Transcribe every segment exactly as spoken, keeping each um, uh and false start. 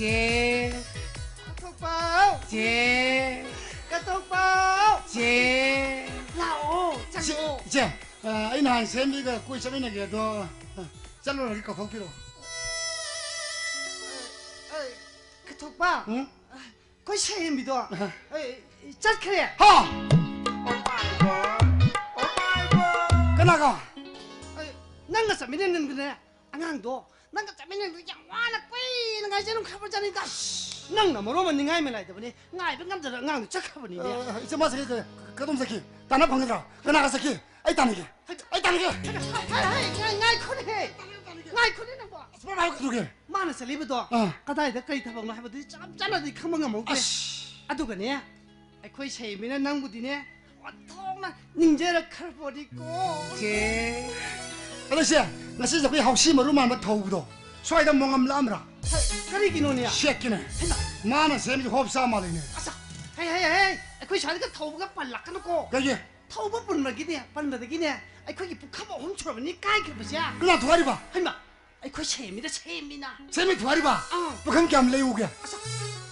ꯆꯦ꯫ ꯀꯠꯊꯣꯛꯄꯥꯎ꯫ ꯆꯦ꯫ ꯀꯠꯊꯣꯛꯄꯥꯎ꯫ ꯆꯦ꯫ ꯂꯥꯛꯑꯣ, ꯏꯆꯦ, ꯆꯪꯉꯛꯑꯣ꯫ ꯏꯆꯦ, ꯑ, ꯑꯩ ꯅꯍꯥꯟ ꯁꯦꯝꯕꯤꯒ ꯀꯣꯏ ꯆꯠꯃꯤꯟꯅꯒꯦ ꯑꯗꯣ, ꯑ, ꯆꯠꯂꯨꯔꯒꯦ, ꯀꯧꯊꯣꯛꯄꯤꯔꯣ꯫ ꯑꯩ, ꯀꯠꯊꯣꯛꯄ꯫ ꯎꯝ? ꯑꯩꯈꯣꯏ ꯁꯦꯝꯕꯤꯗꯣ, ꯑꯍ꯫ ꯑꯩ, ꯆꯠꯈ꯭ꯔꯦ꯫ ꯍꯥ? ꯀꯅꯥꯒ? ꯑꯩ, ꯅꯪꯒ ꯆꯠꯃꯤꯟꯅꯅꯤꯡꯗꯅꯦ꯫ ꯑꯉꯥꯡꯗꯣ ꯅꯪꯒ ꯆꯠꯃꯤꯟꯅꯕꯗ ꯌꯥꯝ ꯋꯥꯅ ꯀꯨꯏꯅ ꯉꯥꯏꯖꯔꯝꯈ꯭ꯔꯕꯖꯥꯠꯅꯤꯗ꯫ ꯅꯪꯅ ꯃꯔꯣꯟ ꯑꯃ ꯅꯤꯡꯉꯥꯏ ꯃꯦꯂꯥꯏꯗꯕꯅꯦ, ꯉꯥꯏꯕ ꯉꯝꯗꯅ ꯑꯉꯥꯡꯗꯣ ꯆꯠꯈ꯭ꯔꯕꯅꯤꯅꯦ꯫ ꯑ, ꯏꯆꯦ, ꯃꯥ ꯆꯠꯈꯤ, ꯀ-, ꯀꯗꯣꯝ ꯆꯠꯈꯤ? ꯇꯥꯟꯅ ꯐꯪꯒꯗ꯭ꯔꯥ? ꯀꯅꯥꯒ ꯆꯠꯈꯤ? ꯍꯩ꯫ ꯑꯩ ꯇꯥꯟꯅꯒꯦ꯫ ꯍꯩ, ꯍꯩ, ꯍꯩ, ꯉꯥꯏ-, ꯉꯥꯏꯈꯣꯅꯦꯍꯦ꯫ ꯇꯥꯟꯅꯒꯦ, ꯇꯥꯟꯅꯒꯦ꯫ ꯉꯥꯏꯈꯣꯅꯦ ꯅꯪꯕꯣ꯫ ꯑꯁ, ꯃꯥ ꯍꯥꯏꯕ ꯀꯩꯗꯧꯒꯦ? ꯃꯥꯅ ꯆꯠꯂꯤꯕꯗꯣ ꯑꯥ꯫ ꯀꯗꯥꯏꯗ ꯀꯔꯤ ꯊꯕꯛꯅꯣ ꯍꯥꯏꯕꯗꯨꯗꯤ ꯆꯞ ꯆꯥꯅꯗꯤ ꯈꯪꯕ ꯉꯝꯍꯧꯗ꯭ꯔꯦ꯫ ꯑꯁ꯫ ꯑꯗꯨꯒꯅꯦ, ꯑꯩꯈꯣꯏ ꯁꯦꯝꯕꯤꯅ ꯅꯪꯕꯨꯗꯤꯅꯦ, ꯑꯣꯟꯊꯣꯛꯅ ꯅꯤꯡꯖꯔꯛꯈ꯭ꯔꯕꯣꯅꯤꯀꯣ꯫ ꯆꯦ꯫ ꯑꯗꯣ ꯏꯆꯦ, ꯉꯁꯤꯁꯦ ꯑꯩꯈꯣꯏ ꯍꯥꯎꯁꯤ ꯃꯔꯨ ꯃꯥꯟꯕ ꯊꯧꯕꯗꯣ ꯁ꯭ꯋꯥꯏꯗ ꯃꯣꯉꯝ ꯂꯥꯛꯑꯝꯕ꯭ꯔꯥ? ꯍꯩ, ꯀꯔꯤꯒꯤꯅꯣꯅꯦ? ꯁꯦꯠꯀꯤꯅꯦ꯫ ꯍꯩꯃꯥ꯫ ꯃꯥꯅ ꯁꯦꯝꯃꯤꯁꯦ ꯍꯣꯞ ꯆꯥ ꯃꯥꯜꯂꯤꯅꯦ꯫ ꯑꯁ, ꯍꯩ, ꯍꯩ, ꯍꯩ, ꯑꯩꯈꯣꯏ ꯁ꯭ꯋꯥꯏꯗꯒ ꯊꯧꯕꯒ ꯄꯜꯂꯛꯀꯅꯨꯀꯣ꯫ ꯀꯩꯒꯤ? ꯊꯧꯕ ꯄꯨꯟꯕꯒꯤꯅꯦ, ꯄꯟꯕꯗꯒꯤꯅꯦ, ꯑꯩꯈꯣꯏꯒꯤ ꯄꯨꯈꯝ ꯑꯍꯨꯝ ꯁꯨꯔꯕꯅꯤ ꯀꯥꯏꯈ꯭ꯔꯕꯁꯦ꯫ ꯀꯅꯥ ꯊꯨꯒꯥꯏꯔꯤꯕ? ꯍꯩꯃꯥ, ꯑꯩꯈꯣꯏ ꯁꯦꯝꯃꯤꯗ ꯁꯦꯝꯃꯤꯅ꯫ ꯁꯦꯝꯃꯤ ꯊꯨꯒꯥꯏꯔꯤꯕ? ꯑꯥ꯫ ꯄꯨꯈꯝ ꯀꯌꯥꯝ ꯂꯩꯎꯒꯦ? ꯑꯁ,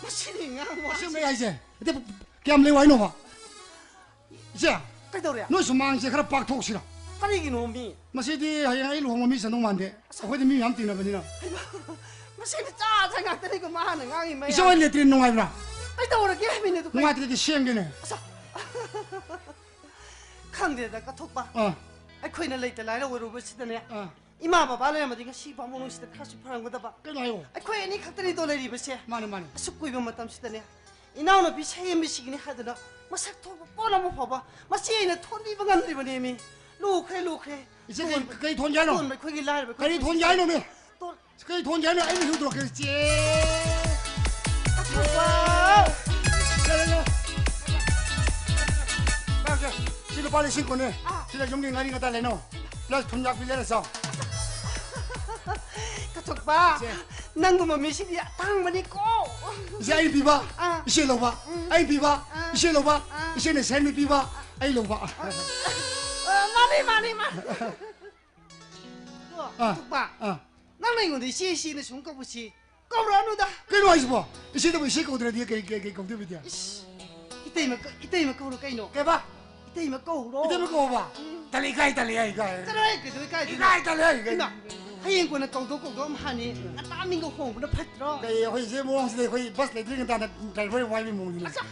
ꯃꯁꯤꯗꯤ ꯉꯥꯡꯕ ꯑꯁꯦꯡꯕ ꯑꯩ ꯍꯥꯏꯁꯦ꯫ ꯑꯗꯩ ꯄꯨ-, ꯄꯨ-, ꯀꯌꯥꯝ ꯂꯩꯎ ꯍꯥꯏꯅꯣꯕ? ꯏꯆꯦ, ꯀꯩꯗꯧꯔꯦ? ꯅꯣꯏ ꯁꯨꯃꯥꯡꯁꯦ ꯈꯔ ꯄꯥꯛꯊꯣꯛꯁꯤꯔꯣ? ꯀꯔꯤꯒꯤꯅꯣ ꯃꯤ? ꯃꯁꯤꯗꯤ ꯍꯌꯦꯡ ꯑꯩ ꯂꯨꯍꯣꯡꯕ ꯃꯤ ꯆꯟꯗꯧ ꯃꯥꯟꯗꯦ꯫ ꯑꯁ꯫ ꯑꯩꯈꯣꯏꯗꯤ ꯃꯤ ꯃꯌꯥꯝ ꯇꯤꯟꯅꯕꯅꯤꯅ꯫ ꯍꯩꯃꯥ, ꯃꯁꯤꯗꯤ ꯆꯥ ꯊꯛ ꯉꯥꯛꯇꯅꯤꯀꯣ ꯃꯥꯅ ꯉꯥꯡꯉꯤ ꯃꯌꯥꯝ꯫ ꯏꯆꯦ ꯍꯣꯏ ꯂꯦꯇ꯭ꯔꯤꯟ ꯅꯨꯡꯉꯥꯏꯕ꯭ꯔꯥ? ꯀꯩꯗꯧꯔꯒꯦ ꯍꯥꯏꯕꯅꯤꯗ? ꯅꯨꯡꯉꯥꯏꯇ꯭ꯔꯗꯤ ꯁꯦꯝꯒꯦꯅꯦ꯫ ꯑꯁ꯫ ꯈꯪꯗꯦꯗ, ꯀꯠꯊꯣꯛꯄ꯫ ꯑꯥ꯫ ꯑꯩꯈꯣꯏꯅ ꯂꯩꯇ ꯂꯥꯏꯔ ꯑꯣꯏꯔꯨꯕꯁꯤꯗꯅꯦ, ꯑꯥ꯫ ꯏꯃꯥ ꯕꯕꯥ ꯂꯩꯔꯝꯃꯗꯤ ꯉꯁꯤ ꯐꯥꯎ ꯃꯅꯨꯡꯁꯤꯗ ꯈꯔꯁꯨ ꯐꯔꯝꯒꯗꯕ꯫ ꯀꯩꯅꯣ ꯍꯥꯏꯌꯣ꯫ ꯑꯩꯈꯣꯏ ꯑꯅꯤ ꯈꯛꯇꯅꯤꯗꯣ ꯂꯩꯔꯤꯕꯁꯦ꯫ ꯃꯥꯅꯦ, ꯃꯥꯅꯦ꯫ ꯑꯁꯨꯛ ꯀꯨꯏꯕ ꯃꯇꯝꯁꯤꯗꯅꯦ, ꯏꯅꯥꯎꯅꯨꯄꯤ ꯁꯌꯦꯝꯕꯤꯁꯤꯒꯤꯅꯤ ꯍꯥꯏꯗꯅ ꯃꯁꯛ ꯊꯣꯛꯄ ꯄꯣꯠ ꯑꯃ ꯐꯥꯎꯕ ꯃꯆꯦ ꯑꯩꯅ ꯊꯣꯟꯕꯤꯕ ꯉꯝꯗ꯭ꯔꯤꯕꯅꯦꯃꯤ꯫ ꯂꯨꯈ꯭ꯔꯦ, ꯂꯨꯈ꯭ꯔꯦ꯫ ꯏꯆꯦ, ꯀꯩ, ꯇꯣꯟꯕ-, ꯀꯩ ꯊꯣꯟꯒꯦ ꯍꯥꯏꯅꯣ? ꯇꯣꯟꯕ ꯑꯩꯈꯣꯏꯒꯤ ꯂꯥꯏꯔꯕ ꯑꯩꯈꯣꯏ ꯀꯔꯤ ꯊꯣꯟꯒꯦ ꯄꯨꯟꯁꯤꯁꯦ꯫ ꯍꯥꯏꯅꯣꯃꯤ? ꯇꯣꯟ-, ꯀꯩ ꯊꯣꯟꯒꯦ ꯍꯥꯏꯅꯣ? ꯑꯩꯅ ꯍꯨꯗꯣꯔꯛꯀꯦ, ꯆꯦ꯫ ꯀꯠꯊꯣꯛꯄ꯫ ꯌꯥꯔꯦ, ꯌꯥꯔꯦ꯫ ꯁꯤ ꯂꯨꯄꯥ ꯂꯤꯁꯤꯡ ꯀꯨꯟꯅꯦ꯫ ꯑꯥ꯫ ꯁꯤꯗ ꯌꯨꯝꯒꯤ ꯉꯥꯔꯤ ꯉꯇꯥ ꯂꯩꯅꯧ꯫ ꯄ꯭ꯂꯁ ꯊꯨꯝ ꯌꯥꯛꯄꯤ ꯂꯩꯔ ꯆꯥꯎ꯫ ꯀꯠꯊꯣꯛꯄ, ꯆꯦ꯫ ꯅꯪꯒꯨꯝꯕ ꯃꯤꯁꯤꯗꯤ ꯑꯇꯥꯡꯕꯅꯤꯀꯣ꯫ ꯏꯆꯦ, ꯑꯩ ꯄꯤꯕ, ꯑꯥ꯫ ꯏꯆꯦ ꯂꯧꯕ꯫ ꯎꯝ꯫ ꯑꯩ ꯄꯤꯕ, ꯑꯥ꯫ ꯏꯆꯦ ꯂꯧꯕ꯫ ꯑꯥ꯫ ꯏꯆꯦꯅ ꯁꯦꯟꯃꯤ ꯄꯤꯕ, ꯑꯩ ꯂꯧꯕ꯫ ꯑꯥ, ꯃꯥꯅꯤ, ꯃꯥꯅꯤ, ꯃꯥꯅꯤ꯫ ꯑꯗꯣ, ꯑꯥ꯫ ꯀꯠꯊꯣꯛꯄ, ꯑꯥ꯫ ꯅꯪꯅ ꯑꯩꯉꯣꯟꯗ ꯏꯆꯦ, ꯏꯆꯦꯅ ꯁꯨꯝ ꯀꯧꯕꯁꯤ ꯀꯧꯔꯛꯑꯅꯨꯗ꯫ ꯀꯩꯅꯣ ꯍꯥꯏꯁꯤꯕꯣ? ꯏꯆꯦꯗꯕꯨ ꯏꯆꯦ ꯀꯧꯗ꯭ꯔꯗꯤ ꯀꯩ, ꯀꯩ, ꯀꯩ ꯀꯧꯗꯣꯏꯕ ꯏꯗꯤ? ꯏꯁ, ꯏꯇꯩꯃ ꯀ-, ꯏꯇꯩꯃ ꯀꯧꯔꯣ ꯀꯩꯅꯣ? ꯀꯩꯕ? ꯏꯇꯩꯃ ꯀꯧꯔꯣ꯫ ꯏꯇꯩꯃ ꯀꯧꯕ? ꯎꯝ꯫ ꯇꯜꯂꯤ, ꯏꯀꯥꯏ, ꯇꯜꯂꯤ, ꯑꯩ ꯏꯀꯥꯏ꯫ ꯆꯠꯂꯣꯍꯦ, ꯀꯩꯗꯧ ꯏꯀꯥꯏꯗꯣꯏꯅꯣ? ꯏꯀꯥꯏ, ꯇꯜꯂꯤ, ꯑꯩ ꯏꯀꯥꯏ꯫ ꯏꯃꯥ, ꯍꯌꯦꯡ ꯀꯣꯟꯅ ꯀꯧꯗꯣ ꯀꯧꯗꯣ ꯑꯃ ꯍꯥꯅꯤ꯫ ꯉꯟꯇꯥ ꯃꯤꯡꯒ ꯍꯣꯡꯕꯅ ꯐꯠꯇ꯭ꯔꯣ? ꯀꯩ, ꯑꯩꯈꯣꯏ ꯏꯆꯦ ꯃꯑꯣꯡꯁꯤꯗꯤ ꯑꯩꯈꯣꯏ ꯕꯁ ꯂꯩꯇ꯭ꯔꯤ ꯉꯟꯇꯥꯅ ꯗ꯭ꯔꯥꯏꯚꯔ ꯋꯥꯏꯕꯒꯤ ꯃꯑꯣꯡꯅꯤꯅꯦ꯫ ꯑꯆꯥ꯫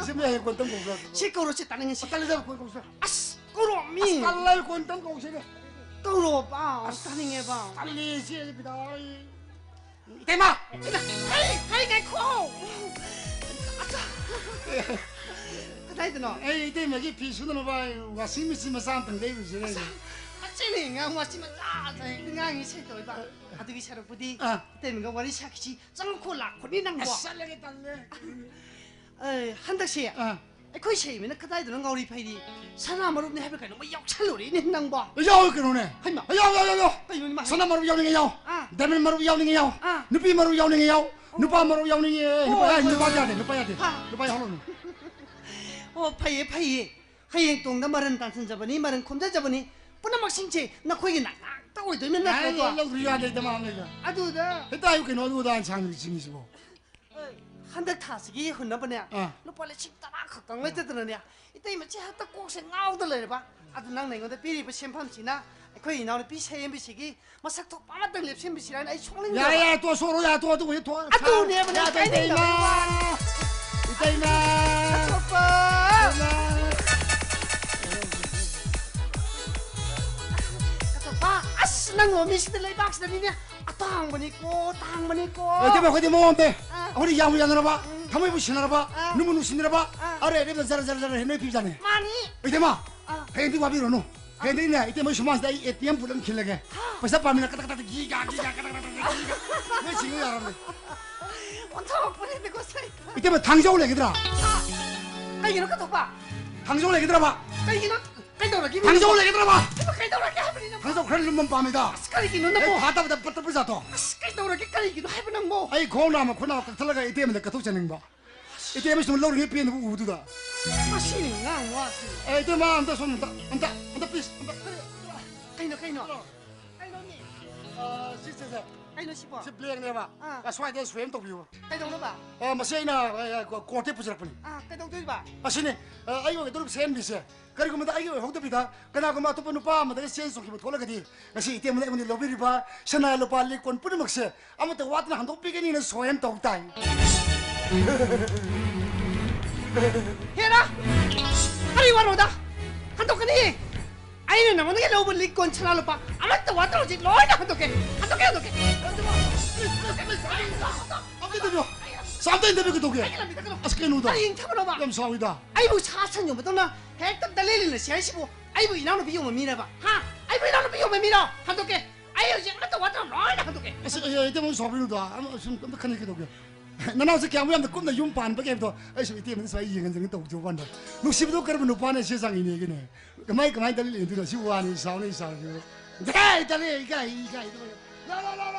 ꯏꯆꯦ ꯃꯤ ꯍꯌꯦꯡ ꯀꯣꯟꯅ ꯇꯝ ꯀꯧꯕ꯭ꯔꯥ? ꯁꯤ ꯀꯧꯔꯣ, ꯁꯤ ꯇꯥꯅꯤꯡꯉꯦ, ꯁꯤ꯫ ꯇꯜꯂꯤꯗ, ꯀꯣꯟ ꯀꯧꯁꯦ꯫ ꯑꯁ, ꯀꯧꯔꯣ, ꯃꯤ꯫ ꯑꯁ, ꯇꯜꯂꯦ, ꯀꯣꯟ ꯇꯝ ꯀꯧꯁꯦ꯫ ꯀꯧꯔꯣꯕ, ꯑꯁ, ꯇꯥꯅꯤꯡꯉꯦꯕ꯫ ꯇꯜꯂꯤ, ꯏꯆꯦ, ꯕꯤꯗꯥ, ꯑꯩ꯫ ꯏꯇꯩꯃ! ꯏꯃꯥ! ꯍꯩ! ꯍꯩ, ꯉꯥꯏꯈꯣ! ꯑꯆꯥ! ꯀꯗꯥꯏꯗꯅꯣ? ꯑꯩ ꯏꯇꯩꯃꯒꯤ ꯐꯤ ꯁꯨꯅꯅꯕ ꯋꯥꯁꯤꯡ ꯃꯦꯆꯤꯟ ꯃꯆꯥ ꯑꯝꯇꯪ ꯂꯩꯔꯨꯁꯤꯔ꯫ ꯑꯁ, ꯃꯆꯤꯟ ꯉꯥꯡ ꯋꯥꯁꯤꯡ ꯃꯆꯥ ꯉꯥꯡꯉꯤ ꯁꯦꯡꯇꯣꯛꯏꯕ꯫ ꯑꯗꯨꯒꯤ ꯁꯔꯨꯛꯄꯨꯗꯤ ꯑꯥ꯫ ꯏꯇꯩꯃꯒ ꯋꯥꯔꯤ ꯁꯥꯈꯤꯁꯤ꯫ ꯆꯪꯉꯛꯈꯣ, ꯂꯥꯛꯈꯣꯅꯤ ꯅꯪꯕꯣ꯫ ꯑꯁ, ꯆꯠꯂꯒꯦ, ꯇꯜꯂꯦ꯫ ꯑꯦ, ꯍꯟꯗꯛꯁꯦ ꯑꯥ꯫ ꯑꯩꯈꯣꯏ ꯁꯦꯝꯕꯅ ꯀꯗꯥꯏꯗꯅꯣ ꯉꯥꯎꯔꯤ ꯐꯩꯔꯤ ꯁꯅꯥ ꯃꯔꯨꯞꯅꯤ ꯍꯥꯏꯕ ꯀꯩꯅꯣꯝꯃ ꯌꯥꯎꯁꯜꯂꯨꯔꯦꯅꯦ ꯅꯪꯕꯣ꯫ ꯌꯥꯎꯋꯦ ꯀꯩꯅꯣꯅꯦ꯫ ꯍꯩꯃꯥ꯫ ꯌꯥꯎ, ꯌꯥꯎ, ꯌꯥꯎ, ꯌꯥꯎ꯫ ꯀꯩꯅꯣꯅꯦ ꯃꯥ ꯍꯥꯏ-, ꯁꯅꯥ ꯃꯔꯨꯞ ꯌꯥꯎꯅꯤꯡꯉꯦ, ꯌꯥꯎ꯫ ꯑꯥ꯫ ꯗꯥꯏꯃꯟ ꯃꯔꯨꯞ ꯌꯥꯎꯅꯤꯡꯉꯦ, ꯌꯥꯎ꯫ ꯑꯥ꯫ ꯅꯨꯄꯤ ꯃꯔꯨꯞ ꯌꯥꯎꯅꯤꯡꯉꯦ, ꯌꯥꯎ꯫ ꯑꯣ꯫ ꯅꯨꯄꯥ ꯃꯔꯨꯞ ꯌꯥꯎꯅꯤꯡꯉꯦ, ꯍꯣꯏ, ꯅꯨꯄꯥ, ꯑꯦ, ꯍꯣꯏ, ꯅꯨꯄꯥ ꯍꯣꯏ꯫ ꯌꯥꯗꯦ, ꯅꯨꯄꯥ ꯌꯥꯗꯦ꯫ ꯑꯥ꯫ ꯅꯨꯄꯥ ꯌꯥꯎꯍꯜꯂꯨꯅꯨ꯫ ꯑꯣ, ꯐꯩꯌꯦ, ꯐꯩꯌꯦ꯫ ꯍꯌꯦꯡ ꯇꯣꯡꯗ ꯃꯔꯟ ꯇꯥꯟꯁꯤꯟꯖꯕꯅꯤ, ꯃꯔꯟ ꯈꯣꯝꯖꯖꯕꯅꯤ꯫ ꯄꯨꯝꯅꯃꯛꯁꯤꯡꯁꯦ ꯅꯈꯣꯏꯒꯤ ꯅꯥꯛ ꯉꯥꯛꯇ ꯑꯣꯏꯗꯣꯏꯅꯤ ꯅꯠꯇ꯭ꯔꯣ? ꯌꯥꯏ, ꯌꯥꯏ, ꯂꯧꯗ꯭ꯔꯤ ꯌꯥꯗꯦ, ꯏꯇꯩꯃ, ꯑꯃ ꯂꯩꯗ꯫ ꯑꯗꯨꯗ ꯍꯦꯛꯇ ꯍꯥꯏꯌꯨ ꯀꯩꯅꯣ, ꯑꯗꯨ ꯑꯗꯥ ꯁꯥꯡꯅ ꯆꯤꯡꯉꯤꯁꯤꯕꯣ꯫ ꯍꯟꯗꯛ ꯊꯥꯁꯤꯒꯤ ꯍꯨꯟꯅꯕꯅꯦ, ꯑꯥ꯫ ꯂꯨꯄꯥ ꯂꯤꯁꯤꯡ ꯇꯔꯥ ꯈꯛꯇꯪ ꯂꯩꯇꯗꯅꯅꯦ, ꯏꯇꯩꯃ ꯆꯦ ꯍꯦꯛꯇ ꯀꯣꯛꯁꯦ ꯉꯥꯎꯗ ꯂꯩꯔꯕ꯫ ꯑꯗꯨ ꯅꯪꯅ ꯑꯩꯉꯣꯟꯗ ꯄꯤꯔꯤꯕ ꯁꯦꯟꯐꯝꯁꯤꯅ ꯑꯩꯈꯣꯏ ꯏꯅꯥꯎꯅꯨꯄꯤ ꯁꯦꯝꯕꯤꯁꯤꯒꯤ ꯃꯁꯛ ꯊꯣꯛꯄ ꯑꯃꯇꯪ ꯂꯦꯞꯁꯤꯟꯕꯤꯁꯤꯔꯥ ꯍꯥꯏꯅ ꯑꯩ ꯁꯣꯛꯅꯤꯡꯗꯕ꯫ ꯌꯥꯔꯦ, ꯌꯥꯔꯦ, ꯇꯣꯛꯑꯣ, ꯁꯣꯛꯑꯣ, ꯌꯥꯔꯦ, ꯇꯣꯛꯑꯣ, ꯑꯗꯨꯒꯨꯝꯕꯗꯤ ꯊꯣꯛꯑꯣ꯫ ꯑꯗꯨꯅꯦꯕ ꯅꯪ ꯌꯥꯗꯦ, ꯍꯥꯏꯅꯤꯡꯗꯕ ꯏꯇꯩꯃ꯫ ꯋꯥ꯫ ꯏꯇꯩꯃ꯫ ꯑꯇꯣꯞꯄ꯫ ꯏꯇꯩꯃ꯫ ꯑꯇꯣꯞꯄ꯫ ꯑꯁ, ꯅꯪ ꯃꯤꯁꯤꯗ ꯂꯩꯕꯥꯛꯁꯤꯗꯅꯤꯅꯦ꯫ ꯑꯇꯥꯡꯕꯅꯤꯀꯣ, ꯇꯥꯡꯕꯅꯤꯀꯣ꯫ ꯑꯦ, ꯏꯇꯩꯃ, ꯑꯩꯈꯣꯏꯗꯤ ꯃꯑꯣꯡ ꯑꯝꯇ꯫ ꯑꯥ꯫ ꯑꯩꯈꯣꯏꯗꯤ ꯌꯥꯝꯕꯨ ꯌꯥꯝꯅꯔꯕ, ꯎꯝ꯫ ꯊꯃꯣꯏꯕꯨ ꯁꯤꯟꯅꯔꯕ, ꯑꯥ꯫ ꯅꯨꯡꯕꯨ ꯅꯨꯡꯁꯤꯅꯔꯕ, ꯑꯥ꯫ ꯑꯔꯩ ꯑꯔꯩꯕ ꯖꯔ ꯖꯔ ꯖꯔ ꯍꯦꯟꯅ ꯄꯤꯕꯖꯥꯠꯅꯤ꯫ ꯃꯥꯅꯤ꯫ ꯏꯇꯩꯃ, ꯑꯥ꯫ ꯍꯌꯦꯡꯗꯤ ꯋꯥꯕꯤꯔꯨꯅꯨ꯫ ꯑꯥ꯫ ꯍꯌꯦꯡꯗꯤꯅꯦ, ꯏꯇꯩꯃ ꯁꯨꯃꯥꯡꯁꯤꯗ ꯑꯩ ꯑꯦ ꯇꯤ ꯑꯦꯝ ꯄꯨꯠ ꯑꯃ ꯈꯤꯜꯂꯒꯦ꯫ ꯍꯥ꯫ ꯄꯩꯁꯥ ꯄꯥꯝꯃꯤꯅ ꯀꯇꯛ ꯀꯇꯛ ꯒꯤ ꯒꯥ, ꯒꯤ ꯒꯥ, ꯀꯇꯛ ꯀꯇꯛ ꯒꯤ ꯒꯥ꯫ ꯂꯣꯏ ꯁꯤꯡꯉꯨ ꯌꯥꯔꯕꯅꯦ꯫ ꯑꯣꯟꯊꯣꯔꯛꯄꯅꯦ ꯅꯀꯣ ꯁꯩ꯫ ꯏꯇꯩꯃ, ꯊꯥꯡꯖꯧ ꯂꯩꯒꯗ꯭ꯔꯥ? ꯍꯥ? ꯀꯩꯒꯤꯅꯣ ꯀꯊꯣꯛꯄ? ꯊꯥꯡꯖꯧ ꯂꯩꯒꯗ꯭ꯔꯕ? ꯀꯩꯒꯤꯅꯣ? ꯀꯩꯗꯧꯔꯒꯦ? ꯊꯥꯡꯖꯧ ꯂꯩꯒꯗ꯭ꯔꯕ? ꯏꯃꯥ, ꯀꯩꯗꯧꯔꯒꯦ ꯍꯥꯏꯕꯅꯤ ꯅꯪꯕꯣ? ꯊꯥꯡꯖꯧ ꯈꯔ ꯂꯨꯝꯕ ꯑꯃ ꯄꯥꯝꯃꯤꯗ꯫ ꯑꯁ, ꯀꯔꯤꯒꯤꯅꯣ ꯅꯪꯕꯣ? ꯍꯦꯛ ꯐꯥꯠꯇꯕꯗ ꯄꯠ ꯇꯠꯄ ꯖꯥꯠꯇꯣ꯫ ꯑꯁ, ꯀꯩꯗꯧꯔꯒꯦ? ꯀꯔꯤꯒꯤꯅꯣ ꯍꯥꯏꯕ ꯅꯪꯕꯣ? ꯑꯩ ꯈꯣꯡ ꯅꯥꯝꯃ ꯈꯨꯠ ꯅꯥꯝꯃ ꯀꯛꯊꯠꯂꯒ ꯏꯇꯩꯃꯗ ꯀꯠꯊꯣꯛꯆꯅꯤꯡꯕ꯫ ꯏꯇꯩꯃ ꯁꯨꯝ ꯂꯧꯔꯤꯉꯩ ꯄꯦꯟꯗꯕ ꯎꯕꯗꯨꯗ꯫ ꯃꯁꯤꯅꯤ ꯉꯥꯡ ꯋꯥꯁꯤ꯫ ꯑꯦ, ꯏꯇꯩꯃ, ꯑꯝꯇ ꯁꯣꯝ, ꯑꯝꯇ, ꯑꯝꯇ, ꯑꯝꯇ, please, ꯑꯝꯇ꯫ ꯀꯩꯅꯣ, ꯀꯩꯅꯣ? ꯑ, ꯁꯤ, ꯁꯤ, ꯁꯦ꯫ ꯀꯩꯅꯣ ꯁꯤꯕꯣ? ꯁꯤ blank ꯅꯦꯕ꯫ ꯑꯥ꯫ ꯑꯁ꯭ꯋꯥꯏꯗ ꯁꯣꯏ ꯑꯃ ꯇꯧꯕꯤꯌꯨ꯫ ꯀꯩꯗꯧꯅꯕ? ꯑ, ꯃꯁꯤ ꯑꯩꯅ, ꯑ, ꯑ, court ꯇꯩ ꯄꯨꯖꯔꯛꯄꯅꯤ꯫ ꯑꯥ, ꯀꯩꯗꯧꯗꯣꯏꯕ? ꯑꯁꯤꯅꯤ, ꯑ, ꯑꯩꯒꯤ ꯑꯣꯏꯒꯗꯧꯔꯤꯕ ꯁꯦꯟꯕꯤꯁꯦ ꯀꯔꯤꯒꯨꯝꯕꯗ ꯑꯩꯒꯤ ꯑꯣꯏꯍꯧꯗꯕꯤꯗ ꯀꯅꯥꯒꯨꯝꯕ ꯑꯇꯣꯞꯄ ꯅꯨꯄꯥ ꯑꯃꯗꯒ ꯆꯦꯟ ꯆꯣꯡꯈꯤꯕ ꯊꯣꯛꯂꯒꯗꯤ ꯉꯁꯤ ꯏꯇꯩꯃꯅ ꯑꯩꯉꯣꯟꯗ ꯂꯧꯕꯤꯔꯤꯕ ꯁꯅꯥ ꯂꯨꯄꯥ ꯂꯤꯛ ꯀꯣꯟ ꯄꯨꯝꯅꯃꯛꯁꯦ ꯑꯃꯠꯇ ꯋꯥꯠꯇꯅ ꯍꯟꯗꯣꯛꯄꯤꯒꯅꯤꯅ ꯁꯣꯏ ꯑꯃ ꯇꯧ ꯇꯥꯏ꯫ ꯍꯦꯔꯥ! ꯀꯔꯤ ꯋꯥꯔꯣꯗ? ꯍꯟꯗꯣꯛꯀꯅꯤ! ꯑꯩꯅ ꯅꯉꯣꯟꯗꯒꯤ ꯂꯧꯕ ꯂꯤꯛ ꯀꯣꯟ ꯁꯅꯥ ꯂꯨꯄꯥ ꯑꯃꯠꯇ ꯋꯥꯠꯇꯅ ꯍꯧꯖꯤꯛ ꯂꯣꯏꯅ ꯍꯟꯗꯣꯛꯀꯦ! ꯍꯟꯗꯣꯛꯀꯦ, ꯍꯟꯗꯣꯛꯀꯦ! ꯑꯝꯇ ꯏꯟꯇꯔꯚꯤꯌꯨ! ꯁꯥꯝꯇ ꯏꯟꯇꯔꯚ꯭ꯌꯨ ꯀꯩꯗꯧꯒꯦ? ꯑꯩꯒꯤ ꯂꯝꯕꯤꯗ ꯀꯩꯅꯣ! ꯑꯁ, ꯀꯩꯅꯣꯗ? ꯀꯔꯤ ꯌꯦꯡꯊꯕꯅꯣꯕ? ꯌꯥꯝ ꯁꯥꯎꯏꯗ꯫ ꯑꯩꯕꯨ ꯁꯥ ꯁꯟ ꯌꯣꯟꯕꯗꯧꯅ ꯍꯦꯛꯇ ꯗꯂꯦꯂꯤꯅ ꯁꯤ ꯍꯥꯏꯁꯤꯕꯨ ꯑꯩꯕꯨ ꯏꯅꯥꯎꯅꯨꯄꯤ ꯌꯣꯟꯕ ꯃꯤꯔꯕ? ꯍꯥ? ꯑꯩꯕꯨ ꯏꯅꯥꯎꯅꯨꯄꯤ ꯌꯣꯟꯕ ꯃꯤꯔꯣ? ꯍꯟꯗꯣꯛꯀꯦ! ꯑꯩ ꯍꯧꯖꯤꯛ ꯑꯃꯠꯇ ꯋꯥꯠꯇꯅ ꯂꯣꯏꯅ ꯍꯟꯗꯣꯛꯀꯦ! ꯑꯁ, ꯑꯩ, ꯑꯩ, ꯏꯇꯩꯃ ꯁꯥꯎꯕꯤꯅꯨꯗ꯫ ꯑꯃ, ꯁꯨꯝ ꯑꯝꯇ ꯈꯟꯅꯒꯦ ꯇꯧꯒꯦ꯫ ꯅꯅꯥꯎꯁꯦ ꯀꯌꯥꯃꯨꯛ ꯌꯥꯝꯅ ꯀꯨꯞꯅ ꯌꯨꯝ ꯄꯥꯟꯕꯒꯦ ꯍꯥꯏꯕꯗꯣ ꯑꯩ ꯁꯨꯝ ꯏꯇꯩꯃꯗ ꯁꯨꯃꯥꯏꯅ ꯌꯦꯡꯍꯟꯖꯒꯦ ꯇꯧꯖꯕ ꯋꯥꯅꯤꯗ꯫ ꯅꯨꯡꯁꯤꯕꯗꯣ ꯀꯔꯝꯕ ꯅꯨꯄꯥꯅ ꯁꯤ ꯆꯥꯡ ꯏꯅꯦꯒꯦꯅꯦ? ꯀꯃꯥꯏ, ꯀꯃꯥꯏꯅ ꯇꯧꯔꯤ ꯏꯟꯗꯣꯏꯅꯣ? ꯁꯤ ꯋꯥꯅꯤ, ꯁꯥꯎꯅꯤ, ꯁꯥꯎꯅꯤ꯫ ꯗꯦ, ꯇꯜꯂꯦ, ꯏꯀꯥꯏ, ꯏꯀꯥꯏ, ꯏꯀꯥꯏ꯫ ꯂꯥꯎ, ꯂꯥꯎ, ꯂꯥꯎ꯫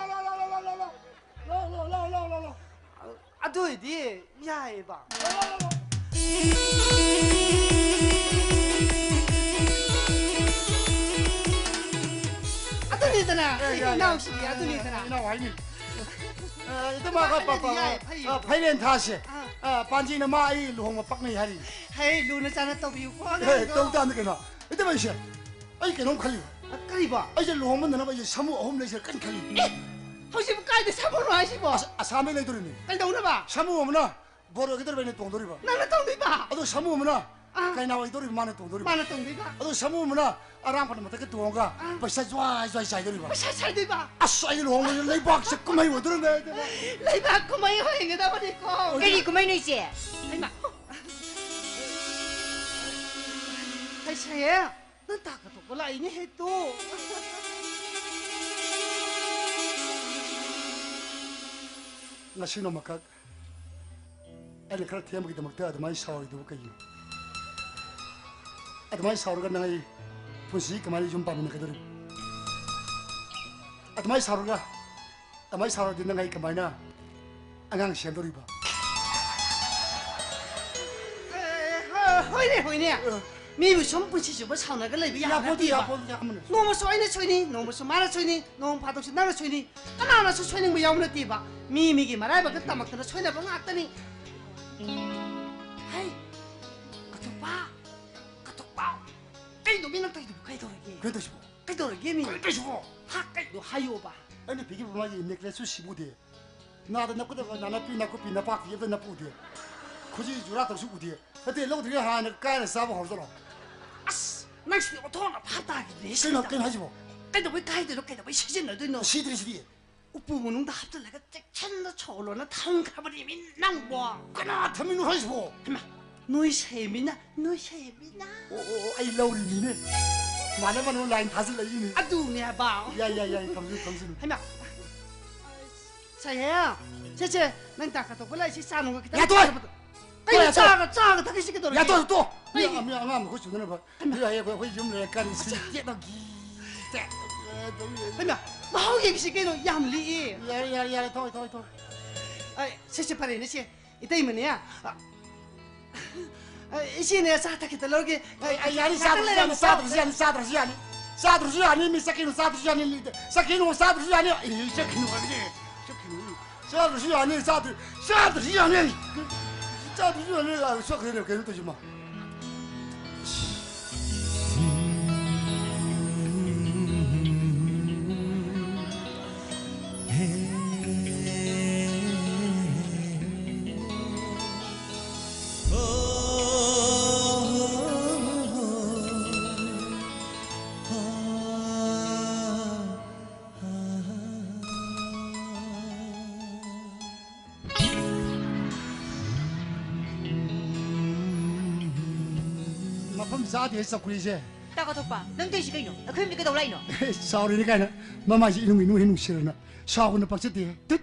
ꯑꯗꯨ ꯑꯣꯏꯗꯤ ꯌꯥꯏꯌꯦꯕ꯫ ꯑꯗꯨꯅꯤꯗꯅ, ꯑꯦ, ꯌꯥꯏ, ꯌꯥꯏ꯫ ꯏꯅꯥꯎꯁꯤꯗꯤ ꯑꯗꯨꯅꯤꯗꯅ꯫ ꯏꯅꯥꯎ ꯍꯥꯏꯅꯤ꯫ ꯑ, ꯏꯇꯩꯃ, ꯄ-, ꯄ-, ꯌꯥꯏ, ꯐꯩꯌꯦ꯫ ꯑ, ꯐꯩꯔꯦꯟ ꯊꯥꯁꯦ꯫ ꯑꯥ꯫ ꯑ, ꯄꯥꯟꯖꯤꯅ ꯃꯥ ꯑꯩ ꯂꯨꯍꯣꯡꯕ ꯄꯛꯅꯩ ꯍꯥꯏꯔꯤ꯫ ꯍꯦ, ꯂꯨꯅ ꯆꯥꯟꯅ ꯇꯧꯕꯤꯌꯨꯀꯣ, ꯑꯦ, ꯑꯉꯥꯡꯗꯣ꯫ ꯇꯧ ꯇꯥꯕꯅꯤ ꯀꯩꯅꯣ꯫ ꯏꯇꯩꯃ, ꯑꯩꯁꯦ, ꯑꯩ ꯀꯩꯅꯣꯝ ꯈꯜꯂꯤꯕ꯫ ꯑ, ꯀꯔꯤꯕꯣ? ꯑꯩꯁꯦ ꯂꯨꯍꯣꯡꯕ ꯅꯪꯅꯕ ꯑꯩꯁꯦ ꯁꯥꯃꯨ ꯑꯍꯨꯝ ꯂꯩꯁꯤꯔꯥ ꯀꯟꯅ ꯈꯜꯂꯤ꯫ ꯑꯦ, ꯍꯧꯖꯤꯛꯄꯨ ꯀꯥꯏꯗ ꯁꯥꯃꯨꯅꯣ ꯍꯥꯏꯁꯤꯕꯣ? ꯑꯁ-, ꯑꯁꯥꯝꯗꯩ ꯂꯩꯗꯣꯔꯤꯅꯤ꯫ ꯀꯩꯗꯧꯅꯕ? ꯁꯥꯃꯨ ꯑꯃꯅ ꯕꯣꯔ ꯑꯣꯏꯒꯗꯧꯔꯤꯕ ꯑꯩꯅ ꯇꯣꯡꯗꯣꯔꯤꯕ꯫ ꯅꯪꯅ ꯇꯣꯡꯗꯣꯏꯕ? ꯑꯗꯣ ꯁꯥꯃꯨ ꯑꯃꯅ ꯑꯥ꯫ ꯀꯩꯅꯥ ꯑꯣꯏꯗꯧꯔꯤꯕ ꯃꯥꯅ ꯇꯣꯡꯗꯣꯔꯤꯕ꯫ ꯃꯥꯅ ꯇꯣꯡꯗꯣꯏꯕ? ꯑꯗꯣ ꯁꯥꯃꯨ ꯑꯃꯅ ꯑꯔꯥꯡꯕꯗ ꯃꯊꯛꯇ ꯇꯣꯡꯉꯒ ꯑꯥ꯫ ꯄꯩꯁꯥ ꯖ꯭ꯋꯥꯏ ꯖ꯭ꯋꯥꯏ ꯆꯥꯏꯗꯧꯔꯤꯕ꯫ ꯄꯩꯁꯥ ꯆꯥꯏꯗꯣꯏꯕ? ꯑꯁ, ꯑꯩꯒꯤ ꯂꯨꯍꯣꯡꯕꯁꯦ ꯂꯩꯕꯥꯛꯁꯦ ꯀꯨꯝꯍꯩ ꯑꯣꯏꯗꯣꯔꯤꯕꯅꯦ꯫ ꯂꯩꯕꯥꯛ ꯀꯨꯝꯍꯩ ꯑꯣꯏꯒꯗꯕꯅꯤꯀꯣ꯫ ꯀꯔꯤ ꯀꯨꯝꯍꯩꯅꯣ ꯏꯆꯦ? ꯍꯩꯃꯥ꯫ ꯍꯩꯁꯥꯌꯦ, ꯅꯪ ꯇꯥ ꯀꯊꯣꯛꯄ ꯂꯥꯛꯏꯅꯦ ꯍꯦ ꯇꯨ꯫ ꯉꯁꯤ ꯅꯣꯡꯃꯈꯛ ꯑꯩꯅ ꯈꯔ ꯊꯦꯝꯕꯒꯤꯗꯃꯛꯇ ꯑꯗꯨꯃꯥꯏꯅ ꯁꯥꯎꯔꯤꯗꯨꯕꯨ ꯀꯩꯒꯤꯅꯣ? ꯑꯗꯨꯃꯥꯏꯅ ꯁꯥꯎꯔꯒ ꯅꯪ ꯑꯩ ꯄꯨꯟꯁꯤ ꯀꯃꯥꯏꯅ ꯌꯨꯝ ꯄꯥꯟꯃꯤꯟꯅꯒꯗꯧꯔꯤꯕ? ꯑꯗꯨꯃꯥꯏꯅ ꯁꯥꯎꯔꯒ, ꯑꯗꯨꯃꯥꯏꯅ ꯁꯥꯎꯔꯗꯤ ꯅꯪ ꯑꯩ ꯀꯃꯥꯏꯅ ꯑꯉꯥꯡ ꯁꯦꯝꯗꯧꯔꯤꯕ? ꯑꯦ, ꯍꯣꯏꯅꯦ, ꯍꯣꯏꯅꯦ꯫ ꯑ, ꯃꯤꯕꯨ ꯁꯨꯝ ꯄꯨꯟꯁꯤ ꯆꯨꯞꯄ ꯁꯥꯎꯅꯔꯒ ꯂꯩꯕ ꯌꯥꯕ ꯌꯥꯄꯣꯠꯇꯦ, ꯅꯠꯇꯦꯕ꯫ ꯌꯥꯄꯣꯠꯇꯦ, ꯑꯃꯅꯁꯨ꯫ ꯅꯣꯡꯃꯁꯨ ꯑꯩꯅ ꯁꯣꯏꯅꯤ, ꯅꯣꯡꯃꯁꯨ ꯃꯥꯅ ꯁꯣꯏꯅꯤ, ꯅꯣꯡꯃ ꯐꯥꯗꯣꯛꯁꯨ ꯅꯪꯅ ꯁꯣꯏꯅꯤ꯫ ꯀꯅꯥꯅꯁꯨ ꯁꯣꯏꯅꯤꯡꯕ ꯌꯥꯎꯕ ꯅꯠꯇꯦꯕ꯫ ꯃꯤ ꯃꯤꯒꯤ ꯃꯔꯥꯏꯕꯛꯇ ꯇꯝꯃꯛꯇꯅ ꯁꯣꯏꯅꯕ ꯉꯥꯛꯇꯅꯤ꯫ ꯍꯩ, ꯀꯊꯣꯛꯄ, ꯀꯊꯣꯛꯄ꯫ ꯀꯩꯅꯣ ꯃꯤ ꯅꯪ ꯇꯧꯔꯤꯗꯨꯕꯨ ꯀꯩꯗꯧꯔꯒꯦ? ꯀꯩꯅꯣ ꯇꯧꯔꯤꯁꯤꯕꯣ? ꯀꯩꯗꯧꯔꯒꯦ ꯃꯤ? ꯀꯩꯅꯣ ꯇꯧꯔꯤꯁꯤꯕꯣ? ꯍꯥ, ꯀꯩꯅꯣ ꯍꯥꯏꯌꯣꯕ꯫ ꯑꯩꯅ ꯄꯤꯈꯤꯕ ꯃꯥꯒꯤ necklace ꯁꯨ ꯁꯤꯕꯨꯗꯤ꯫ ꯅꯥꯗ ꯅꯞꯀꯗꯕ ꯅꯥꯅꯞꯄꯤ, ꯅꯥꯀꯨꯞꯄꯤ, ꯅꯄꯥꯛꯄꯤ ꯑꯝꯇ ꯅꯞꯄꯨꯗꯦ꯫ ꯈꯨꯖꯤ ꯖꯨꯔꯥ ꯇꯧꯁꯨ ꯎꯗꯦ꯫ ꯅꯠꯇꯦ, ꯂꯧꯗ꯭ꯔꯤꯉꯩ ꯍꯥꯟꯅ ꯀꯥꯏꯅ ꯆꯥꯕ ꯍꯧꯔꯖꯠꯂꯣ? ꯑꯁ, ꯅꯪ ꯁꯤꯗꯤ ꯑꯣꯟꯊꯣꯛꯅ ꯚꯥꯞ ꯇꯥꯈꯤꯗ꯭ꯔꯦ꯫ ꯀꯩꯅꯣ, ꯁꯤꯗ꯫ ꯀꯩꯅꯣ ꯍꯥꯏꯁꯤꯕꯣ? ꯀꯩꯗꯧꯕꯩ ꯀꯥꯏꯗꯣꯏꯅꯣ? ꯀꯩꯗꯧꯕꯩ ꯁꯤꯖꯤꯟꯅꯗꯣꯏꯅꯣ? ꯁꯤꯗ꯭ꯔꯤ ꯁꯤꯗꯤ꯫ ꯎꯄꯨ ꯃꯅꯨꯡꯗ ꯍꯥꯞꯆꯤꯜꯂꯒ ꯆꯦꯛꯁꯤꯟꯅ ꯁꯣꯂꯣꯅ ꯊꯝꯈ꯭ꯔꯕꯅꯦ ꯃꯤ ꯅꯪꯕꯣ꯫ ꯀꯅꯥ ꯊꯝꯃꯤꯅꯣ ꯍꯥꯏꯁꯤꯕꯣ? ꯍꯩꯃꯥ, ꯅꯣꯏ ꯁꯦꯝꯃꯤꯅ, ꯅꯣꯏ ꯁꯦꯝꯃꯤꯅ꯫ ꯑꯣ, ꯑꯣ, ꯑꯣ, ꯑꯩ ꯂꯧꯔꯤꯅꯤꯅꯦ꯫ ꯃꯥꯟꯅ ꯃꯥꯟꯅꯕ line ꯊꯥꯖꯤꯜꯂꯛꯏꯅꯦ꯫ ꯑꯗꯨꯅꯦ ꯍꯥꯏꯕ꯫ ꯌꯥꯏ, ꯌꯥꯏ, ꯌꯥꯏ, ꯊꯝꯖꯤꯜꯂꯨ, ꯊꯝꯖꯤꯜꯂꯨ꯫ ꯍꯩꯃꯥ꯫ ꯁꯦ, ꯁꯦ, ꯁꯦ, ꯅꯪ ꯇꯥ ꯀꯥꯊꯣꯛꯄ ꯂꯥꯛꯏꯁꯤ ꯆꯥ ꯅꯨꯡꯒ ꯈꯤꯇꯪ ꯌꯥꯊꯣꯏ! ꯆꯥꯗꯕꯗꯣ꯫ ꯀꯩꯅꯣ ꯌꯥꯊꯣꯏ! ꯆꯥꯒ, ꯆꯥꯒ ꯊꯛꯏꯁꯤ ꯀꯩꯗꯧꯔꯒꯦ? ꯌꯥꯊꯣꯏ, ꯇꯣ! ꯀꯩꯒꯤ? ꯃꯤ, ꯃꯤ ꯑꯉꯥꯡ ꯃꯈꯨꯠ ꯁꯨꯅꯅꯕ꯫ ꯍꯩꯃꯥ꯫ ꯃꯤ ꯍꯌꯦꯡ ꯑꯩꯈꯣꯏ ꯌꯨꯝ ꯂꯩꯔꯀꯥꯟꯗ ꯁꯤ ꯑꯠꯆꯥ꯫ ꯇꯦꯛꯅ ꯒꯤ ꯇꯦꯛ꯫ ꯍꯩꯃꯥ, ꯃꯍꯥꯎ ꯌꯦꯡꯁꯤ ꯀꯩꯅꯣ, ꯌꯥꯝ ꯂꯤꯛꯑꯦ꯫ ꯌꯥꯔꯦ, ꯌꯥꯔꯦ, ꯌꯥꯔꯦ, ꯊꯣꯏ, ꯊꯣꯏ, ꯊꯣꯏ꯫ ꯑꯩ, ꯁꯦ, ꯁꯦ, ꯐꯔꯦꯅꯦ, ꯁꯦ꯫ ꯏꯇꯩꯃꯅꯦ꯫ ꯑ, ꯑ, ꯏꯆꯦꯅꯦ, ꯆꯥ ꯊꯛꯈꯤꯇ ꯂꯧꯔꯒꯦ꯫ ꯑ, ꯑ, ꯌꯥꯅꯤ, ꯉꯥꯛꯇꯪ ꯆꯥꯗ꯭ꯔꯁꯨ ꯂꯩꯔꯝꯃꯣ, ꯌꯥꯅꯤ, ꯆꯥꯗ꯭ꯔꯁꯨ ꯌꯥꯅꯤ, ꯆꯥꯗ꯭ꯔꯁꯨ ꯌꯥꯅꯤ, ꯃꯤ ꯆꯠꯈꯤꯅꯨ, ꯆꯥꯗ꯭ꯔꯁꯨ ꯌꯥꯅꯤ, ꯆꯠꯈꯤꯅꯨ, ꯆꯥꯗ꯭ꯔꯁꯨ ꯌꯥꯅꯤ꯫ ꯑꯦ, ꯆꯠꯈꯤꯅꯨ ꯍꯥꯏꯕꯅꯦ, ꯆꯠꯈꯤꯅꯨ꯫ ꯆꯥꯗ꯭ꯔꯁꯨ ꯌꯥꯅꯤ, ꯆꯥꯗ꯭ꯔ-, ꯆꯥꯗ꯭ꯔꯁꯨ ꯌꯥꯅꯤ꯫ ꯆꯥꯗ꯭ꯔꯁꯨ ꯌꯥꯅꯤ, ꯑ, ꯆꯠꯈ꯭ꯔꯦꯅꯦ, ꯀꯩꯅꯣ ꯇꯧꯔꯤꯁꯤꯃ꯫ ꯃꯐꯝ ꯆꯥꯗꯦ ꯆꯧꯀ꯭ꯔꯤꯁꯦ꯫ ꯇꯥ ꯀꯥꯊꯣꯛꯄ, ꯅꯪ ꯇꯧꯔꯤꯁꯤ ꯀꯩꯅꯣ? ꯑꯩꯈꯣꯏ ꯌꯨꯝꯗ ꯀꯩꯗꯧ ꯂꯥꯛꯏꯅꯣ? ꯁꯥꯎꯔꯤꯅꯤ ꯀꯥꯏꯅ, ꯃꯃꯥꯏꯁꯦ ꯏꯅꯨꯡ ꯏꯅꯨꯡ ꯍꯦꯛ ꯅꯨꯡꯁꯤꯔꯅ ꯁꯥꯎꯕꯅ ꯄꯛꯆꯗꯦ꯫ ꯇꯨꯠ!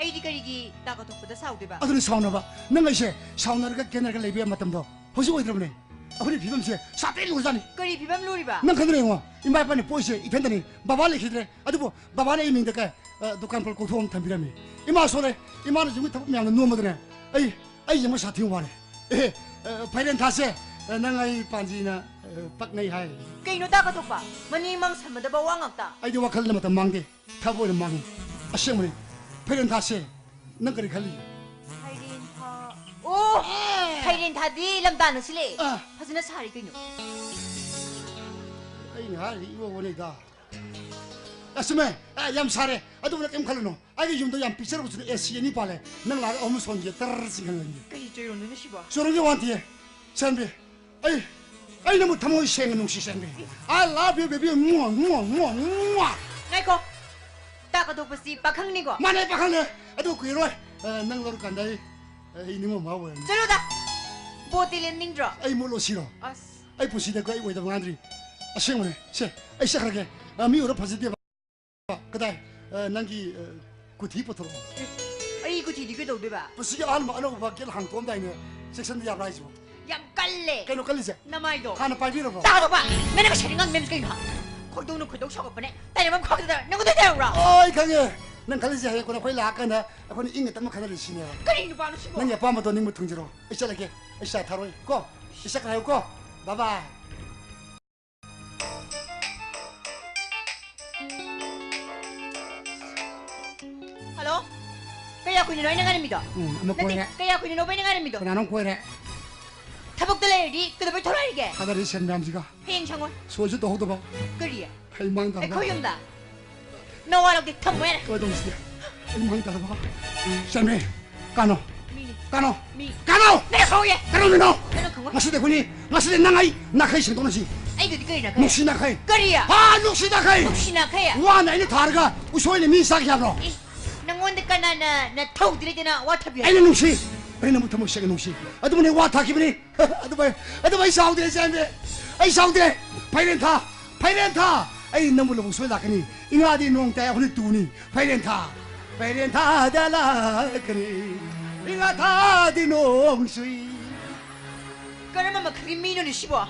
ꯑꯩꯗꯤ ꯀꯔꯤꯒꯤ ꯇꯥ ꯀꯥꯊꯣꯛꯄꯗ ꯁꯥꯎꯗꯣꯏꯕ? ꯑꯗꯨꯅ ꯁꯥꯎꯅꯕ꯫ ꯅꯪ ꯑꯩꯁꯦ ꯁꯥꯎꯅꯔꯒ ꯀꯦꯅꯔꯒ ꯂꯩꯕ ꯌꯥꯕ ꯃꯇꯝꯗꯣ ꯍꯧꯖꯤꯛ ꯑꯣꯏꯗ꯭ꯔꯕꯅꯦ꯫ ꯑꯩꯈꯣꯏꯒꯤ ꯐꯤꯕꯝꯁꯦ ꯁꯥꯊꯤ ꯂꯨꯔꯖꯥꯠꯅꯤ꯫ ꯀꯔꯤ ꯐꯤꯕꯝ ꯂꯨꯔꯤꯕ? ꯅꯪ ꯈꯪꯗ꯭ꯔꯦ ꯌꯦꯡꯉꯣ, ꯏꯃꯥ ꯏꯄꯥꯅ ꯄꯣꯛꯏꯁꯦ ꯏꯊꯟꯇꯅꯤ, ꯕꯕꯥ ꯂꯩꯈꯤꯗ꯭ꯔꯦ꯫ ꯑꯗꯨꯕꯨ ꯕꯕꯥꯅ ꯑꯩ ꯃꯤꯡꯗ ꯀꯩ, ꯑ, ꯗꯨꯀꯥꯟ ꯄꯣꯠ ꯀꯧꯊꯣꯛ ꯑꯃ ꯊꯝꯕꯤꯔꯝꯃꯤ꯫ ꯏꯃꯥ ꯁꯣꯜꯂꯦ, ꯏꯃꯥꯅ ꯌꯨꯝꯒꯤ ꯊꯕꯛ ꯃꯌꯥꯝꯅ ꯅꯣꯝꯕꯗꯅꯦ, ꯑꯩ, ꯑꯩ ꯌꯦꯡꯕ ꯁꯥꯊꯤ ꯋꯥꯔꯦ꯫ ꯑꯦ, ꯑ, ꯐꯥꯏꯔꯦꯟ ꯊꯥꯁꯦ, ꯑꯦ, ꯅꯪ ꯑꯩ ꯄꯥꯟꯖꯤꯅ, ꯑꯦ, ꯄꯛꯅꯩ ꯍꯥꯏ꯫ ꯀꯩꯅꯣ ꯇꯥ ꯀꯊꯣꯛꯄ? ꯃꯅꯤꯡ ꯃꯥꯡ ꯁꯝꯅꯗꯕ ꯋꯥ ꯉꯥꯛꯇ꯫ ꯑꯩꯗꯤ ꯋꯥꯈꯜꯗ ꯃꯇꯝ ꯃꯥꯡꯗꯦ, ꯊꯕꯛ ꯑꯣꯏꯅ ꯃꯥꯡꯉꯤ꯫ ꯑꯁꯦꯡꯕꯅꯤ, ꯐꯩꯔꯦꯟ ꯊꯥꯁꯦ, ꯅꯪ ꯀꯔꯤ ꯈꯜꯂꯤ? ꯐꯩꯔꯦꯟ ꯊꯥ, ꯑꯣ! ꯑꯦ! ꯐꯩꯔꯦꯟ ꯊꯥꯗꯤ ꯂꯝꯇꯥꯅ ꯁꯤꯜꯂꯦ꯫ ꯑꯥ꯫ ꯐꯖꯅ ꯁꯥꯔꯤ ꯀꯩꯅꯣ꯫ ꯑꯩꯅ ꯍꯥꯏꯔꯤꯗꯤ ꯏꯋꯣ ꯋꯣꯅꯤꯗ꯫ ꯑꯦ, ꯆꯨꯝꯃꯦ꯫ ꯑꯦ, ꯌꯥꯝ ꯁꯥꯔꯦ꯫ ꯑꯗꯨꯕꯨ ꯅꯪ ꯀꯩꯝ ꯈꯜꯂꯨꯅꯨ꯫ ꯑꯩꯒꯤ ꯌꯨꯝꯗ ꯌꯥꯝ ꯄꯤꯛꯆꯔꯕꯁꯨ ꯑꯦ ꯁꯤ ꯑꯅꯤ ꯄꯥꯜꯂꯦ꯫ ꯅꯪ ꯂꯥꯛꯑꯒ ꯑꯍꯨꯝ ꯁꯣꯟꯒꯦ, ꯇꯔꯔ ꯆꯤꯡꯍꯟꯒꯦ꯫ ꯀꯩ ꯆꯩꯔꯣꯟꯗꯣꯏꯅꯣ ꯁꯤꯕꯣ? ꯆꯣꯔꯣꯟꯒꯤ ꯋꯥ ꯅꯠꯇꯤꯌꯦ꯫ ꯁꯦꯝꯕꯤ꯫ ꯑꯩ, ꯑꯩ ꯅꯪꯕꯨ ꯊꯃꯣꯏ ꯁꯦꯡꯅ ꯅꯨꯡꯁꯤ, ꯁꯦꯝꯕꯤ꯫ I love you, baby. ꯃꯨꯋꯥ, ꯃꯨꯋꯥ, ꯃꯨꯋꯥ, ꯃꯨꯋꯥ꯫ ꯉꯥꯏꯈꯣ꯫ ꯇꯥ ꯀꯊꯣꯛꯄꯁꯤ ꯄꯥꯈꯪꯅꯤꯀꯣ? ꯃꯥꯅꯦ, ꯄꯥꯈꯪꯅꯦ꯫ ꯑꯗꯨ ꯀꯨꯏꯔꯣꯏ꯫ ꯑ, ꯅꯪ ꯂꯧꯔꯀꯥꯟꯗ ꯑꯩ, ꯑꯩ ꯅꯤꯡꯉꯣꯝ ꯃꯥ ꯑꯣꯏꯔꯅꯤ꯫ ꯆꯠꯂꯣꯗ꯫ ꯕꯣꯠꯇꯤ ꯂꯦꯞꯅꯤꯡꯗ꯭ꯔꯣ? ꯑꯩ ꯃꯨꯠꯂꯣ ꯁꯤꯔꯣ? ꯑꯁ꯫ ꯑꯩ ꯄꯨꯟꯁꯤꯗ ꯑꯩ ꯑꯣꯏꯗꯕ ꯉꯥꯡꯗ꯭ꯔꯤ꯫ ꯑꯁꯦꯡꯕꯅꯦ꯫ ꯁꯦ, ꯑꯩ ꯆꯠꯈ꯭ꯔꯒꯦ꯫ ꯑ, ꯃꯤ ꯎꯔ ꯐꯖꯗꯦꯕ꯫ ꯀꯗꯥꯏ? ꯑ, ꯅꯪꯒꯤ, ꯑ, ꯀꯨꯊꯤ ꯄꯨꯊꯣꯔꯛꯑꯣ꯫ ꯑꯦ, ꯑꯩ ꯀꯨꯊꯤꯗꯤ ꯀꯩꯗꯧꯗꯣꯏꯕ? ꯄꯨꯟꯁꯤꯒꯤ ꯑꯍꯥꯟꯕ ꯑꯅꯧꯕ ꯒꯦꯠ ꯍꯥꯡꯇꯣꯛꯑꯝꯗꯥꯏꯅꯦ, ꯆꯦꯛꯁꯟꯗ ꯌꯥꯕ꯭ꯔꯥ ꯍꯥꯏꯁꯤꯕꯣ? ꯌꯥꯝ ꯀꯜꯂꯦ꯫ ꯀꯩꯅꯣ ꯀꯜꯂꯤꯁꯦ? ꯅꯃꯥꯏꯗꯣ꯫ ꯍꯥꯟꯅ ꯄꯥꯏꯕꯤꯔꯕꯣ? ꯇꯥꯗꯕ! ꯅꯪꯅ ꯉꯁꯥꯏꯗꯤ ꯉꯥꯡ ꯃꯦꯝꯁ ꯀꯩꯅꯣ? ꯈꯣꯏꯗꯧꯅ ꯈꯣꯏꯗꯧ ꯁꯥꯎꯒꯠꯄꯅꯦ꯫ ꯇꯥꯏꯅꯐꯝ ꯈꯪꯗꯗꯅ ꯅꯪꯉꯣꯟꯗ ꯇꯥꯏꯔꯨꯔꯥ? ꯑꯣ, ꯑꯩ ꯈꯪꯉꯦ꯫ ꯅꯪ ꯈꯜꯂꯤꯁꯦ ꯍꯌꯦꯡ ꯀꯣꯟꯅ ꯑꯩꯈꯣꯏ ꯂꯥꯛꯑꯀꯥꯟꯗ ꯑꯩꯈꯣꯏꯅ ꯏꯪꯅ ꯇꯞꯅ ꯈꯟꯅꯔꯁꯤ ꯁꯤꯅꯦꯕ꯫ ꯀꯔꯤ ꯅꯨꯄꯥꯅꯣ ꯁꯤꯕꯣ? ꯅꯪꯒꯤ ꯑꯄꯥꯝꯕꯗꯣ ꯅꯤꯡꯕ ꯊꯨꯡꯖꯔꯣ꯫ ꯑꯩ ꯆꯠꯂꯒꯦ꯫ ꯑꯩ ꯆꯥ ꯊꯥꯔꯣꯏ ꯀꯣ꯫ ꯑꯩ ꯆꯠꯈ꯭ꯔꯦ ꯍꯥꯏꯌꯨ ꯀꯣ꯫ Bye bye꯫ ꯍꯜꯂꯣ? ꯀꯌꯥ ꯀꯨꯏꯅꯅꯣ ꯑꯩꯅ ꯉꯥꯏꯔꯝꯃꯤꯗꯣ? ꯎꯝ, ꯑꯃ ꯅꯠꯇꯦ, ꯀꯣꯏꯔꯦ꯫ ꯀꯌꯥ ꯀꯨꯏꯅꯅꯣꯕ ꯑꯩꯅ ꯉꯥꯏꯔꯝꯃꯤꯗꯣ? ꯀꯅꯥꯅꯣꯝ ꯀꯣꯏꯔꯦ꯫ ꯊꯕꯛꯇ ꯂꯩꯔꯗꯤ ꯀꯩꯗꯧꯕꯩ ꯊꯣꯛꯂꯛꯏꯒꯦ? ꯊꯥꯗꯔꯤ ꯁꯦꯟ ꯃꯌꯥꯝꯁꯤꯒ꯫ ꯍꯌꯦꯡ ꯁꯪꯉꯣꯏ꯫ ꯁꯣꯏꯁꯨ ꯇꯧꯍꯧꯗꯕ꯫ ꯀꯔꯤ? ꯑꯩ ꯃꯥꯡ ꯇꯥꯔꯕ꯫ ꯑꯩꯈꯣꯏ ꯌꯨꯝꯗ? ꯅꯋꯥ ꯂꯧꯗꯦ, ꯊꯝꯃꯣ ꯌꯥꯔꯦ꯫ ꯀꯃꯥꯏ ꯇꯧꯁꯤꯒꯦ? ꯑꯩ ꯃꯥꯡ ꯇꯥꯔꯕ꯫ ꯆꯟꯕꯤ, ꯀꯥꯅꯣ꯫ ꯃꯤꯅꯤ꯫ ꯀꯥꯅꯣ꯫ ꯃꯤ꯫ ꯀꯥꯅꯣ! ꯅꯪ ꯈꯪꯍꯧꯌꯦ꯫ ꯀꯥꯅꯣ ꯃꯤꯅꯣ! ꯅꯪ ꯈꯪꯉꯣꯏ꯫ ꯉꯁꯤꯗꯤ ꯑꯩꯈꯣꯏꯅꯤ, ꯉꯁꯤꯗꯤ ꯅꯪ ꯑꯩ ꯅꯥꯈꯩ ꯁꯦꯡꯗꯣꯛꯅꯁꯤ꯫ ꯑꯩꯒꯗꯤ ꯀꯔꯤ ꯅꯥꯈꯩ? ꯅꯨꯡꯁꯤ ꯅꯥꯈꯩ꯫ ꯀꯔꯤ? ꯍꯥ, ꯅꯨꯡꯁꯤ ꯅꯥꯈꯩ! ꯅꯨꯡꯁꯤ ꯅꯥꯈꯩ? ꯋꯥꯅ ꯑꯩꯅ ꯊꯥꯔꯒ ꯎꯁꯣꯏꯅ ꯃꯤ ꯆꯥꯈꯤ ꯍꯥꯏꯕ꯭ꯔꯣ? ꯏꯁ, ꯅꯪꯉꯣꯟꯗ ꯀꯅꯥꯅ ꯅꯊꯧꯗꯤ ꯂꯩꯇꯅ ꯋꯥ ꯊꯥꯕꯤ ꯍꯥꯏ? ꯑꯩꯅ ꯅꯨꯡꯁꯤ꯫ ꯑꯩ ꯅꯪꯕꯨ ꯊꯃꯣꯏ ꯁꯦꯡꯅ ꯅꯨꯡꯁꯤ꯫ ꯑꯗꯨꯕꯨꯅꯦ ꯋꯥ ꯊꯥꯈꯤꯕꯅꯤ꯫ ꯑꯗꯨꯕꯨ ꯑꯩ, ꯑꯗꯨꯕꯨ ꯑꯩ ꯁꯥꯎꯗꯦ, ꯏꯆꯥ ꯏꯕꯦ꯫ ꯑꯩ ꯁꯥꯎꯗꯦ꯫ ꯐꯩꯔꯦꯟ ꯊꯥ, ꯐꯩꯔꯦꯟ ꯊꯥ, ꯑꯩ ꯅꯪꯕꯨ ꯂꯧꯕꯨꯛ ꯁꯣꯏ ꯂꯥꯛꯀꯅꯤ꯫ ꯏꯉꯥꯗꯤ ꯅꯣꯡ ꯇꯥꯏ, ꯑꯩꯈꯣꯏꯅ ꯇꯨꯅꯤ꯫ ꯐꯩꯔꯦꯟ ꯊꯥ, ꯐꯩꯔꯦꯟ ꯊꯥꯗ ꯂꯥꯛꯀꯅꯤ꯫ ꯏꯉꯥ ꯊꯥꯗꯤ ꯅꯣꯡ ꯆꯨꯏ꯫ ꯀꯔꯝꯕ ꯃꯈꯜꯒꯤ ꯃꯤꯅꯣꯅꯦ ꯁꯤꯕꯣ?